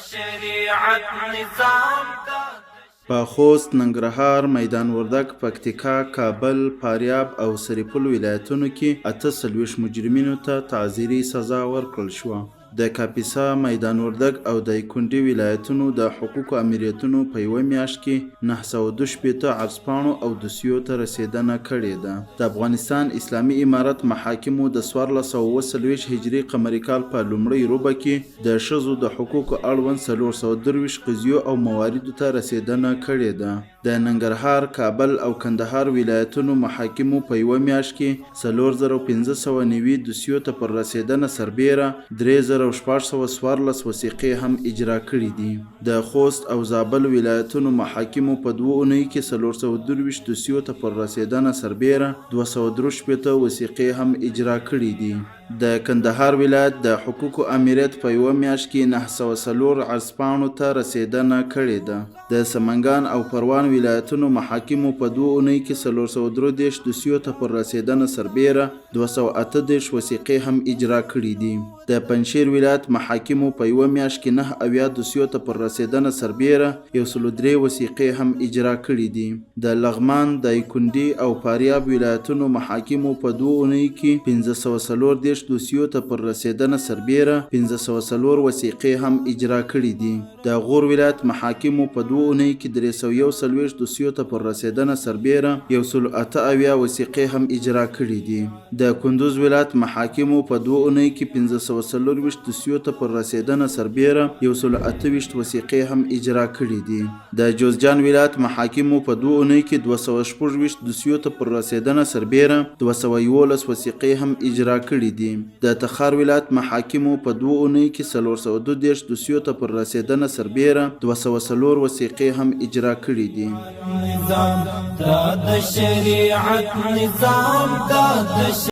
شریعت نظام. په خوست، ننګرهار، میدان وردګ، پکتیکا، کابل، فاریاب او سرپل ولایتونو کې 48 مجرمینو ته تعزیري سزا ورکړل شوه. د کاپیسا، میدان وردګ او دایکنډي ولایتونو د حقوقو آمریتونو په یوه میاشت کې 962 عرضپاڼو او دوسیو ته رسېدنه کړې ده. د افغانستان اسلامي امارت محاکمو د 1447 هجري قمري کال په لومړۍ ربع کې د ښځو د حقوقو اړوند 423 قضیو او مواردو ته رسېدنه کړې ده. د ننګرهار، کابل او کندهار ولایتونو محاکمو په یوه میاشت کې 4590 دوسیو ته پر رسېدنه سربېره 3614 وثیقې هم اجرا کړې دي. د خوست او زابل ولایتونو محاکمو په دوو اونیو کې 423 دوسیو ته پر رسېدنه سربېره 263 وثیقې هم اجرا کړې دي. د کندهار ولایت د حقوقو آمریت په یوه میاشت کې 904 عرضپاڼو ته رسېدنه کړې ده. د سمنګان او پروان ولایتونو محاکمو په دوو اونیو کې 433 دوسیو ته پر رسېدنه سربېره 238 وثیقې هم اجرا کړې دي. د پنجشیر ولایت محاکمو په یوه میاشت کې 79 دوسیو ته پر رسېدنه سربېره 103 وثیقې هم اجرا کړې دي. د لغمان، دایکنډي او فاریاب ولایتونو محاکمو په دوو اونیو کې 534 دوسیو ته پر رسېدنه سربېره 504 وثیقې هم اجرا کړې دي. د غور ولایت محاکمو په دوو اونیو کې 341 دوسیو ته پر رسېدنه سربېره 178 وثیقې هم اجرا کړې دي. د کندوز ولایت محاکمو په دوو اونیو کې 524 دوسیو ته پر رسېدنه سربېره 128 وثیقې هم اجرا کړې دي. د جوزجان ولایت محاکمو په دوو اونیو کې 226 دوسیو ته پر رسېدنه سربېره 211 وثیقې هم اجرا کړې دي. د تخار ولایت محاکمو په دوو اونیو کې 432 دوسیو ته پر رسېدنه سربېره 204 وثیقې هم اجرا کړې دي. نظام دا د شریعت نظام دا د